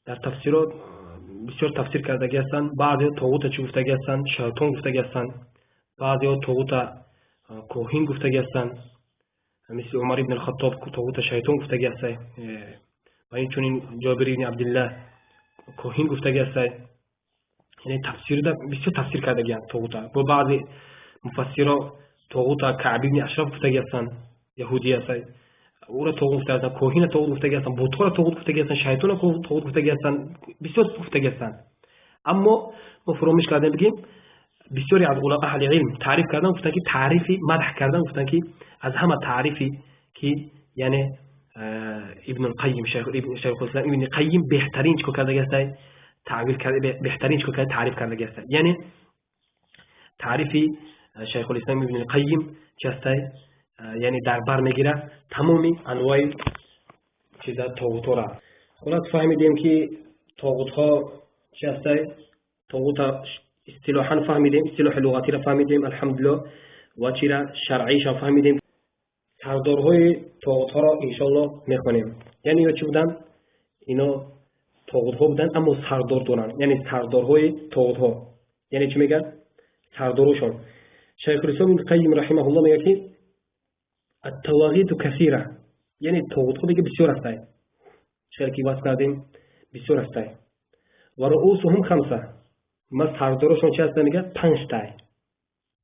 Дар тафсирот бисёр тафсир кардагӣ ҳастанд. Баъзеҳо тоғута чӣ гуфтагӣ ҳастанд? Шайтон гуфтагӣ ҳастанд. Баъзеҳо тоғута коҳин гуфтагӣ ҳастанд, мисли Умар ибн Алхаттоб тоғута шайтон гуфтагӣ ҳастай ва инчунин Ҷобир ибни Абдиллаҳ коҳин гуфтагӣ ҳастай. Яъне тафсирда бисёр тафсир кардагианд тоғута. Бо баъзе муфассиро тоғута Каъб ибни Ашраф гуфтагӣ ҳастанд, яҳудӣ ҳастай, ӯро тоғут гуфта ҳастанд, коҳина тоғут гуфтагӣ ҳастанд, бутҳоро тоғут гуфтагӣ ҳастанд, шайтонро тоғут гуфтагӣ ҳастанд, бисёр гуфтагӣ ҳастанд. Аммо мо фуромӯш кардем бигем, бисёре аз аҳли илм таъриф кардан, гуфтанд ки таърифи мадҳ кардан, гуфтанд ки аз ҳама таърифи ки яъне Ибнулқайим, Шайхулислам Ибни Қайим беҳтарин чикор кардаги ҳастай, таъвил карда, беҳтарин чикор карда, таъриф кардаги ҳастай. Яъне таърифи Шайхулислам Ибни Қайим чи ҳастай? Яъне дар бар мегирад тамоми анвои чиза тоғутҳоро. Хулас, фаҳмидем ки тоғутҳо чи ҳастай. Тоғута истилоҳан фаҳмидем, истилоҳи луғатиро фаҳмидем, алҳамдулилло, ва чира шаръиашам фаҳмидем. Сардорҳои тоғутҳоро иншоалло мехонем. Яъне ё чӣ буданд? Ино тоғутҳо буданд, аммо сардор доранд. Яъне сардорҳои тоғутҳо, яъне чӣ мегӯяд сардорушон? Шайхулислом ибн Қайим раҳимаҳулло мегӯяд ки الطواغيت كثيرة, яъне тоғутҳо мега бисёр ҳастанд, чӣ ки васф кардем, бисёр ҳастанд. ورؤوسهم خمسة, ма сардорошон чи ҳастанд? Мега панҷтай.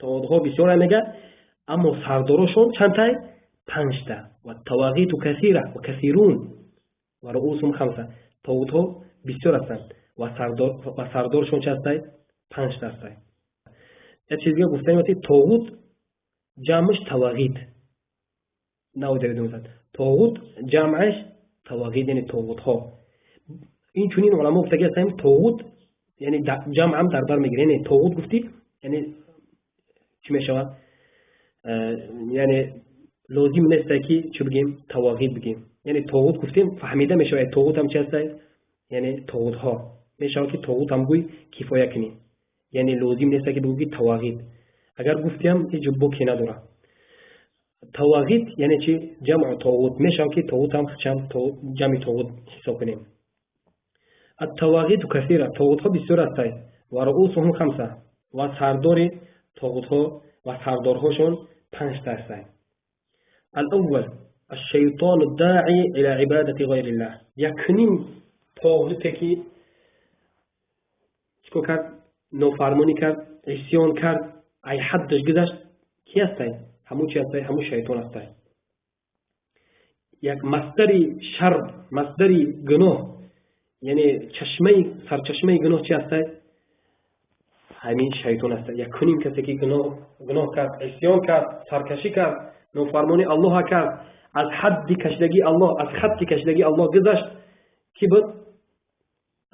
Тоғутҳо бисёр мега, аммо сардорошон чандтай? Панҷта. والطواغيت كثيرة وكثيرون ورؤوسهم خمسة. Тоғутҳо бисёр ҳастанд ва сардоршон чи ҳастай? Панҷта ҳастай. Як чиз дига гуфтанем: тоғут ҷамъш тавағид навдавидумзад, тоғут ҷамъаш тавағид, яъне тоғутҳо. Инчунин уламо гуфтаги ҳастанд, тоғут яъне ҷамъам дар бар мегирад. Яъне тоғут гуфтӣ, яъне чӣ мешавад? Яъне лозим несте ки чӣ бигем, тавағид бигем. Яъне тоғут гуфтем, фаҳмида мешавад, тоғутам чи ҳастай, яъне тоғутҳо мешавад ки тоғутам гӯй, кифоя кунӣ. Яъне лозим несте ки бигӯ ки тавағид. Агар гуфтиам, ҳеҷ боке надорад. Тавағид яъне чи? Ҷамъу тоғут мешавад ки тоғутам ҷамъи тоғут ҳисоб кунем. الطواغيت كثيرة, тоғутҳо бисёр ҳастанд. ورؤوسهم خمسة, ва сардори тоғутҳо ва сардорҳошон панҷта ҳастанд. الأول الشيطان الداعي إلى عبادة غير الله. Якним тоғуте ки чикор кард? Нофармонӣ кард, исён кард, ай ҳаддаш гузашт, ки ҳастай? Ҳамун чи ҳастай? Ҳамун шайтон ҳастай. Як масдари шар, масдари гуноҳ, яъне чашмаи, сарчашмаи гуноҳ чи ҳастай? Ҳамин шайтон ҳастай. Якуним касе ки гуноҳ кард, исён кард, саркашӣ кард, нофармонии Аллоҳа кард, аз ҳадди кашидагии Аллоҳ, аз хатти кашидагии Аллоҳ гузашт, кӣ буд?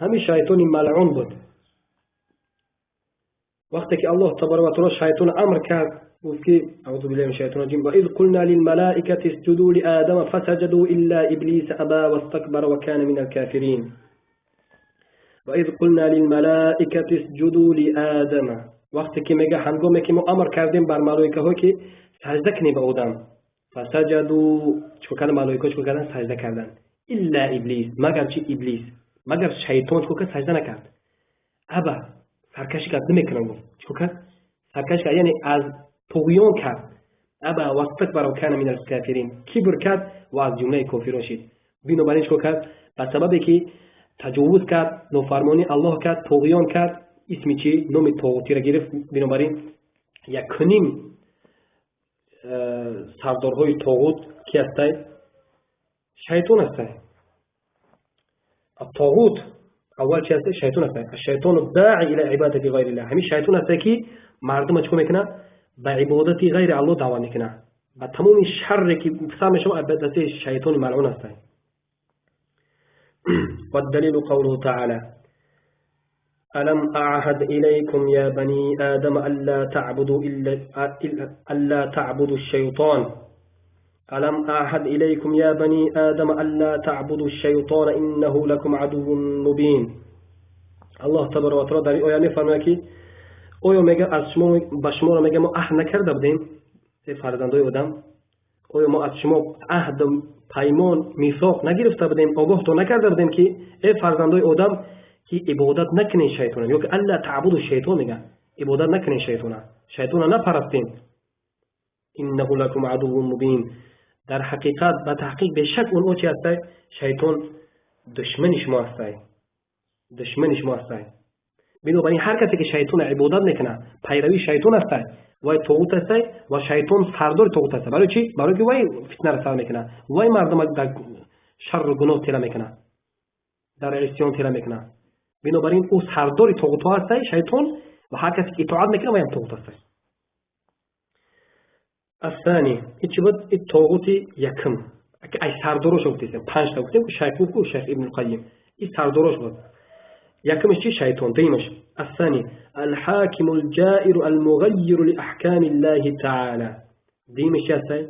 Ҳамин шайтони малъун буд. Вақте ки Аллоҳ табарак ва таоло шайтон амр кард, гуфт ки أعوذ بالله من الشيطان الرجيم: وإذ قلنا للملائكة اسجدوا لآدم فسجدوا إلا إبليس أبى واستكبر وكان من الكافرين. وإذ قلنا للملائكة اسجدوا لآدم, вақте ки мега, ҳангоме ки мо амр кардем бар малоикаҳо ки сажда кунем ба Одам. فسجدوا, чикор кардан малоикаҳо? Чикор кардан? Сажда кардан. إلا إبليس, магар чи? Иблис, магар шайтон чикор кард? Сажда накард. أبى, саркашӣ кард, намекунам гуфт. Чикор кард? Саркашӣ кард, яъне аз туғён кард. أبى واستكبر وكان من الكافرين, кибр кард ва аз ҷумлаи кофирон шид. Бинобар ин чикор кард? Ба сабабе ки таҷовуз кард, нофармонии Аллоҳ кард, туғён кард, исми чи, номи тоғутиро гирифт. Бинобар ин якуним сардорҳои тоғут ки ҳастай? Шайтон ҳастай. Тоғут аввал чи ҳастай? Шайтон ҳастай. الشيطان الداعي إلى عبادة غير الله. Ҳамин шайтон ҳастай ки мардума чикор мекунад? Ба ибодати ғайри Аллоҳ даъват мекунад. Ба тамоми шарре ки сар мешавад, дасти шайтони малъун ҳастай. والدليل قوله تعالى: ألم أعهد إليكم يا بني آدم ألا تعبدوا إلا ألا تعبدوا الشيطان، ألم أعهد إليكم يا بني آدم ألا تعبدوا الشيطان إنه لكم عدو مبين. Аллоҳ табарак ва таъоло дар ин оя мефармояд ки оё мега аз шумо ба шуморо мега мо аҳд накарда будем, э фарзандои одам? Оё мо аз шумо аҳду паймон, мисоқ нагирифта будем, огоҳтон накарда будем, ки эй фарзандои одам, ки ибодат накунед шайтона, ё ки алла таъбуду шайтон мега, ибодат накунед шайтона, шайтона напарастен. Иннаҳу лакум адуввун мубин. Дар ҳақиқат, ба таҳқиқ, бешак он чи ҳастай, шайтон душмани шумо ҳастай, душмани шумо ҳастай. Бинобар ин ҳар касе ки шайтона ибодат мекунад, пайравии шайтон ҳастай, вай тоғут ҳастай ва шайтон сардори тоғут ҳастай. Барои чӣ? Барои ки вай фитнаро сар мекунад, вай мардума дар шарру гуноҳ тела мекунад, дар исён тела мекунад. Бинобар ин ӯ сардори тоғутҳо ҳастай, шайтон, ва ҳар касе ки итоат мекунад, вайам тоғут ҳастай. Ассани и чӣ буд? И тоғути якум, ай сардорош гуфтесем, панҷта гуфтем, шайх гуфт ку, шайх Ибну Қайим, и сардорош буд. Якумаш чи? Шайтон. Дуюмаш الثاني الحاكم الجائر المغير لأحكام الله تعالى. Дуюмаш чи ҳастай?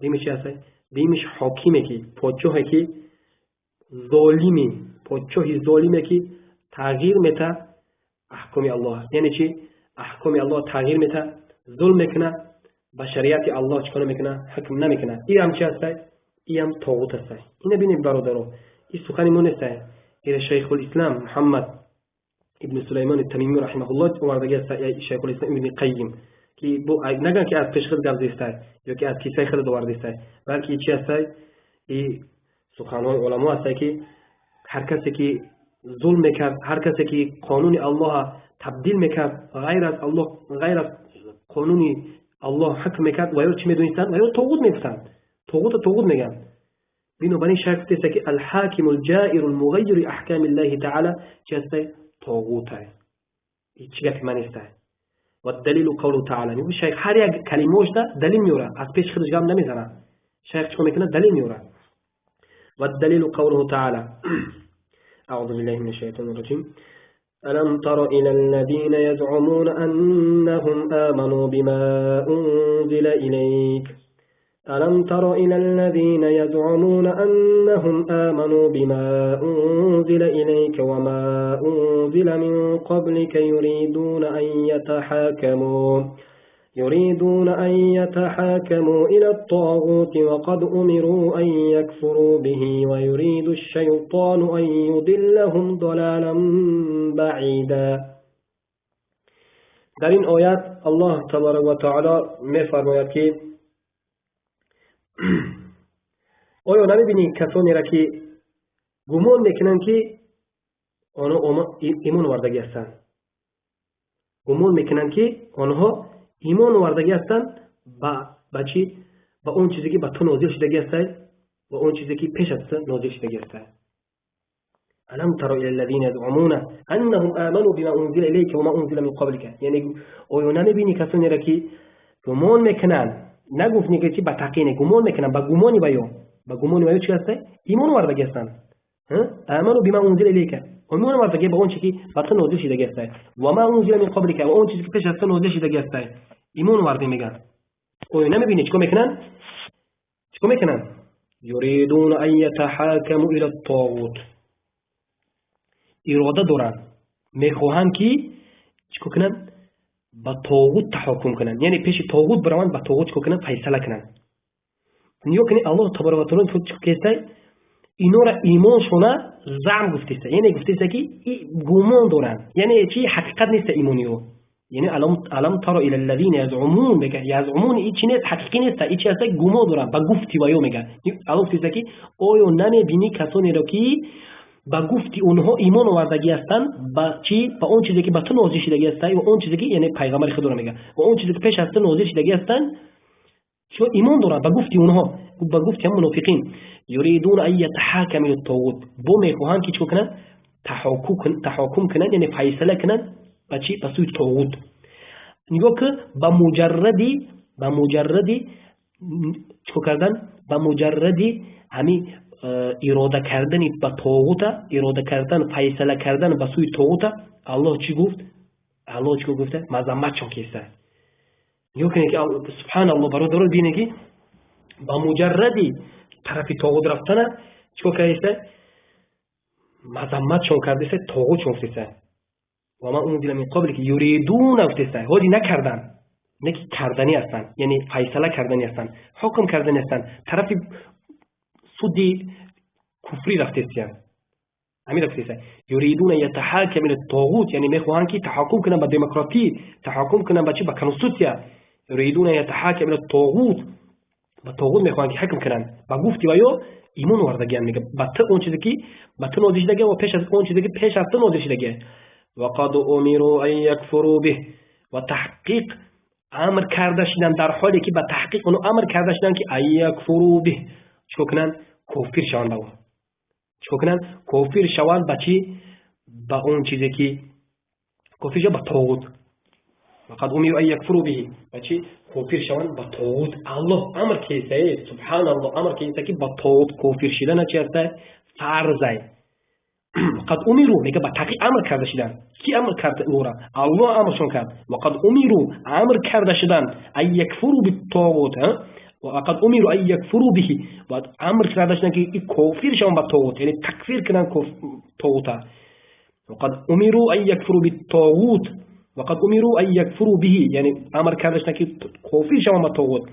Дуюмаш чи ҳастай? Дуюмаш ҳокиме ки, подшоҳе ки золими, подшоҳи золиме ки тағйир мета аҳкоми Аллоҳ. Яъне чи? Аҳкоми Аллоҳ тағйир мета, зулм мекуна, ба шариати Аллоҳ чӣ кор намекуна? Ҳукм намекуна. Иам чи ҳастай? Иам тоғут ҳастай. Ина бинед, бародаро, и сухани мо нестай, ира Шайхулислам Муҳаммад ибни Сулаймони Тамимӣ раҳимаҳуллоҳ овардаги ҳастай, Шайхулислам Ибни Қайим, ки наган ки аз пеши худ гап зестай ё ки аз кисаи худат овардестай, балки чи ҳастай? И суханҳои уламо ҳастай, ки ҳар касе ки зулм мекард, ҳар касе ки қонуни Аллоҳа табдил мекард, ғайр аз Аллоҳ, ғайр аз қонуни Аллоҳ ҳукм мекард, ва ё чӣ медонистанд? Ва ё тоғут мегуфтанд, тоғута тоғут мегӯянд. Бинобар ин шайх гуфтеста, ки الحاكم الجائر المغير لأحكام الله تعالى чи ҳастай? Тоғутай. Чӣ гапи ман нестай. والدليل قوله تعالى. Мегӯ шайх ҳар як калимаошда далил меорад, аз пеши худаш гап намезанад. Шайх чӣ кор мекунад? Далил меорад. والدليل قوله تعالى: أعوذ بالله من الشيطان الرجيم. ألم تر إلى الذين يزعمون أنهم آمنوا بما أنزل إليك، ألم تر إلى الذين يزعمون أنهم آمنوا بما أنزل إليك وما أنزل من قبلك يريدون أن يتحاكموا إلى الطاغوت وقد أمروا أن يكفروا به ويريد الشيطان أن يضلهم ضلالا بعيدا. در این آیت الله تبارک و تعالی میفرماید که оё намебинӣ касоне ки гумон мекунанд, ки онҳо имон овардагӣ ҳастанд, гумон мекунанд, ки онҳо имон овардагӣ ҳастанд ба чӣ? Ба он чизе ки ба ту нозил шудагӣ ҳастай ва он чизе ки пеш аз ту нозил шудагӣ ҳастай. ألم تر إلى الذين يزعمون أنهم آمنوا بما أنزل إليك وما أنزل من قبلك. یعنی оё намебинӣ касонеро ки гумон мекунанд, нагуфт неки чи, ба таъқине гумон мекунанд, ба гумони ваё чи ҳастай? Имон овардагӣ ҳастанд. آمنوا بما أنزل إليك, имон овардагӣ ба он чи ки ба ту нозил шудагӣ ҳастай, وما أنزل من قبلك, ва он чизе ки пеш аз ту нозил шудагӣ ҳастай, имон овардем мегӯянд. Оё намебинӣ, чикор мекунанд? Чикор мекунанд? يريدون أن يتحاكموا إلى الطاغوت. Ирода доранд, мехоҳанд ки чикор кунанд? Ба тоғут таҳокум кунанд, яъне пеши тоғут бираванд, ба тоғут чикор кунанд? Файсала кунанд. Нигоҳ кунед, Аллоҳ табарак ва таоло чикор кестай? Инора имоншона заъм гуфтеста, яъне гуфтеста, ки гумон доранд, яъне чи? Ҳақиқат неста имони ӯ. Яъне ألم تر إلى الذين يزعمون мега. يزعمون и чи нест? Ҳақиқӣ неста. И чи ҳаста? Гумон доранд, ба гуфти ваё мега. Аллоҳ гуфтеста, ки оё намебинӣ касонеро, ки ба гуфти онҳо имон овардагӣ ҳастанд ба чӣ? Ба он чизе ки ба ту нозил шудагӣ ҳастанд ва он чизе ки, яъне пайғамбари худоро мега, ва он чизе ки пеш аз ту нозил шудагӣ ҳастанд, чо имон доранд ба гуфти онҳо, ба гуфти ҳам мунофиқин. يريدون أن يتحاكموا إلى الطاغوت. Бо мехоҳанд ки чикор кунанд? Таҳокум кунанд, яъне файсала кунанд ба чӣ? Ба сӯи тоғут. Нигоҳ ки ба муҷарради чикор кардан, ба муҷарради ҳамин ирода кардани ба тоғута, ирода кардан, файсала кардан ба сӯи тоғута, Аллоҳ чӣ гуфт? Аллоҳ чӣ гуфта? Мазамматшон кеста. Нигоҳ кунед, ки субҳаналлоҳ, бародаро, бинед, ки ба муҷарради тарафи тоғут рафтана чикор кардеста? Мазамматшон кардеста, тоғутшон гуфтеста. وما أنزل من قبلك يريدون гуфтеста. Ҳози накардан. Не ки карданӣ ҳастанд, яъне файсала карданӣ ҳастанд, ҳукм карданӣ ҳастанд, тарафи суди куфрӣ рафтестиянд. Ҳамин гуфтеста: يريدون يتحاكموا إلى الطاغوت, яъне мехоҳанд ки таҳокум кунанд ба демократӣ, таҳокум кунанд ба чи? Ба конститутсия. يريدون يتحاكموا إلى الطاغوت, ба тоғут мехоҳанд ки ҳукм кунанд. Ба гуфти ваё имон овардагианд, мега, ба ту он чизе ки ба ту нозил шудагия ва пеш аз он чизе ки пеш аз ту нозил шудагия. وقد أمروا أن يكفروا به, ва таҳқиқ амр карда шуданд, дар ҳоле ки ба таҳқиқ оно амр карда шуданд ки أن يكفروا به, чикор кунанд? Кофир шаванд ба ӯ. Чикор кунанд? Кофир шаванд. Ба чӣ? Ба он чизе ки кофир шаванд, ба тоғут. وقد أمروا أن يكفروا به, ба чӣ кофир шаванд? Ба тоғут. Аллоҳ амр кесае, субҳаналлоҳ, амр кеса ки ба тоғут кофир шидана чи ҳаста? Фарзай. وقد أمروا, мега, ба таҳқиқ амр карда шуданд. Ки амр кард ӯра? Аллоҳ амршон кард. وقد أمروا, амр карда шуданд, أن يكفروا بالطاغوت. وقد أمروا أن يكفروا به, ва амр карда шуданд ки кофир шаванд ба тоғут, яъне такфир кунанд тоғута. وقد أمروا أن يكفروا بالطاغوت, وقد أمروا أن يكفروا به, яъне амр карда шуданд ки кофир шаванд ба тоғут.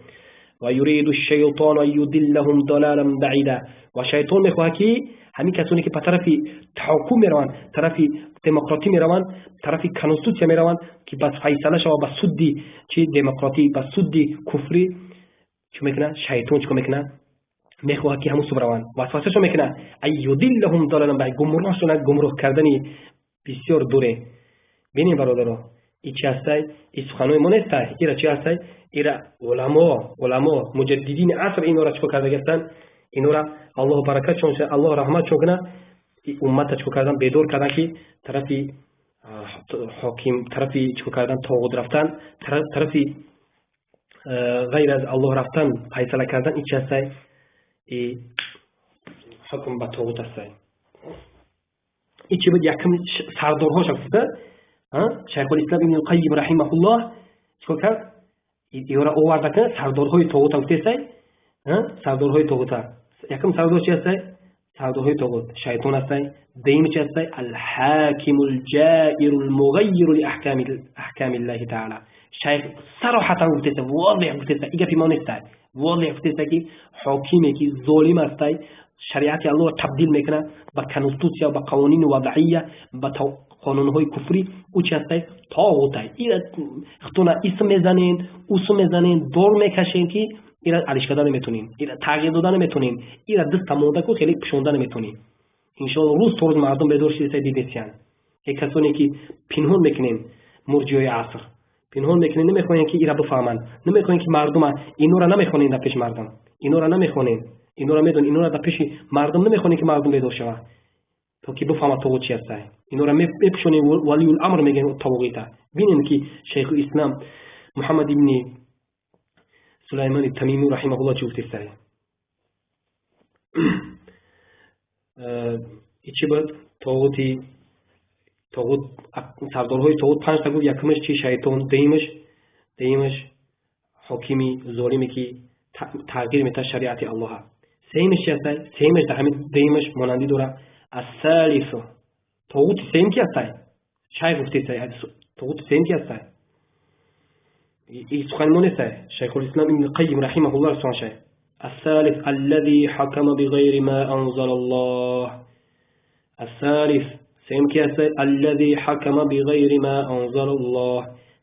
ويريد الشيطان أن يضلهم ضلالا بعيدا, ва шайтон мехоҳад ки ҳамин касоне ки ба тарафи таҳокум мераванд, тарафи демократӣ мераванд, тарафи конститутсия мераванд, ки ба файсала шава ба судди чи? Демократӣ, ба судди куфрӣ. Чӣ мекунад шайтон? Чӣ кор мекунад? Мехоҳад ки ҳамун суб раванд, васвасашо мекунад. أن يضلهم ضلالا بعيدا, гумроҳ шонад, гумроҳ кардани бисёр дуре. Бинем, бародаро, и чи ҳастай? И суханои мо нестай. Ира чи ҳастай? Ира уламо, муҷаддидини аср инора чикор кардаги ҳастанд? Инора Аллоҳ баракатшон, Аллоҳ раҳматшон кунад, уммата чикор кардан? Бедор кардан, ки тарафи ҳоким, тарафи чикор кардан? Тоғут рафтан, тарафи ғайр аз Аллоҳ рафтан, файсала кардан, и чи ҳастай? И ҳукм ба тоғут ҳастай. И чи буд? Якм сардорҳоша гуфта Шайхулислам Ибни Қайим раҳимаҳуллоҳ чикор кард? Ёра оварда ка сардорҳои тоғута гуфтесай. Сардорҳои тоғута, якм сардор чи ҳастай? Сардорҳои тоғут шайтон ҳастай. Дуюм чи ҳастай? الحاكم الجائر المغير لأحكام الله تعالى. Шайх сароҳатан гуфтеса, возеҳ гуфтеса, и гапи мо нестай, возеҳ гуфтеса, ки ҳокиме ки золим ҳастай, шариати Аллоҳро табдил мекунад ба конститутсия, ба қавонини вадаия, ба қонунҳои куфрӣ, ӯ чи ҳастай? Тоғутай. Хутуна исм мезанен, усм мезанен, дор мекашен, ки ира алиш карда наметонем, ира тағйир дода наметонем, ира даста монда ку хеле пӯшонда наметонем. Иншоалло, рӯз то рӯз мардум бедор шидеса, дидесиян. Е касоне ки пинҳон мекунем, мурҷиёи аср пинҳон мекунем, намехоҳем ки ира бифаҳманд, намехоҳем ки мардума инора намехонем, дар пеши мардум инора намехонем, инора медонем, инора дар пеши мардум намехонем, ки мардум бедор шавад, то ки бифаҳмад тоғут чи ҳастай. Инора мепӯшонем, валиюл амр мегӯем тоғита. Бинем, ки Шайху Ислам Муҳаммад ибни Сулаймани Тамимӣ раҳимаҳулло чӣ гуфтестай. Чӣ буд тоғути? Тоғут, сардорҳои тоғут панҷта гуфт. Якумаш чи? Шайтон. Дуюмаш ҳокими золиме ки тағйир метаҳад шариати Аллоҳа. Сеюмаш чи ҳастай? Сеюмаш дар ҳамин дуюмаш монандӣ дорад. الثالث, тоғути сеюм ки ҳастай? Шайх гуфтестай, тоғути сеюм ки ҳастай? И сухани мо нестай, Шайхулислам Ибни Қайим раҳимаҳуллоҳ сухан шайх. الثالث الذي حكم بغير ما أنزل الله. الثالث, سيم كي الذي حكم بغير ما أنزل الله,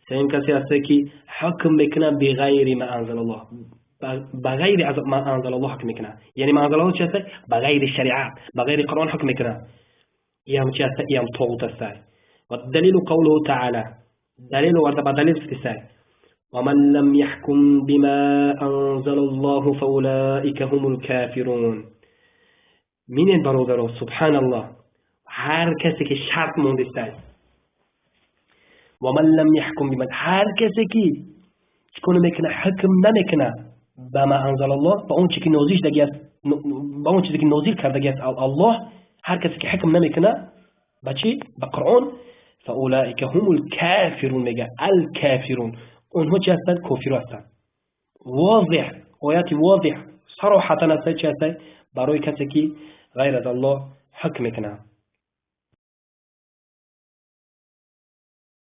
سيم كسي هسته که حکم میکنه بغير ما أنزل الله, بغیر از ما أنزل الله حکم میکنه. یعنی ما أنزل الله چی هسته؟ بغیر شریعت، بغیر قرآن حکم میکنه. ای هم چی هسته؟ ای هم طاغوت هسته. و دلیل قوله تعالی, دلیل ورده، با دلیل هسته: ومن لم يحكم بما أنزل الله فأولئك هم الكافرون. بینین برادرها، سبحان الله، هر کسی که شرط موندسته، ومن لم يحكم بما، هر کسی که چیکار میکنه؟ حکم نمیکنه بما أنزل الله، با اون چی که نازل شدگی است، با اون چیزی که نازل کردگی است الله، هر کسی که حکم نمیکنه با چی؟ با قرآن، فأولئك هم الكافرون. میگه الكافرون، اونها چی هستند؟ کافر هستند. واضح، آیات واضح صراحتا هست. چی هست؟ برای کسی که غیر از الله حکم میکنه.